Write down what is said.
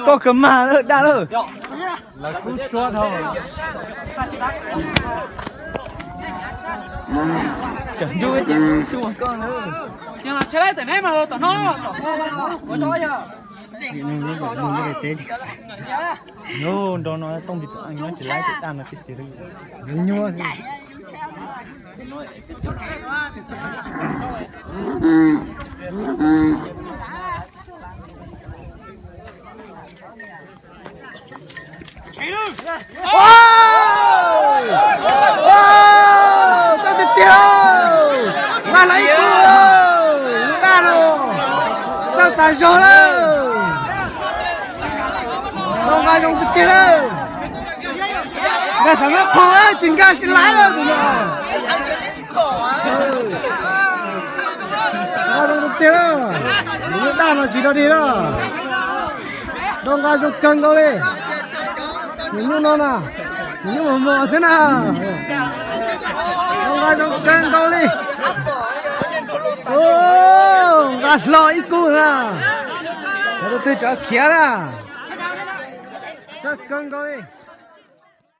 Koj kawg mag lawm, daj lawm. Lawv kub tsuab dhau. Tseem nrug ib tug xyuas koj na. Nyob nrau no Tooj Npis tus nyob tsis laib tus daj no tiag tiag li. Nyuaj. Txawj tiag tiag, nqa hlo ib kub, lub daj no txawj tas zog lawm. Tau nqa zoo tiag tiag lawm. Nqa xav muab qhau tsis nqa tsis laib lawm tus no. Nqa zoo tiag tiag lawm, lub daj no tsis dog dig lawm. Tau nqa zoo kawg nkaus li. Nws nyuj no na, nws nyuj mos mos xwb na. Tau nqa zoo kawg nkaus li. Nqa hlo ib kub na. Cov tus twg tseem khiav na. Txawj kawg nkaus li.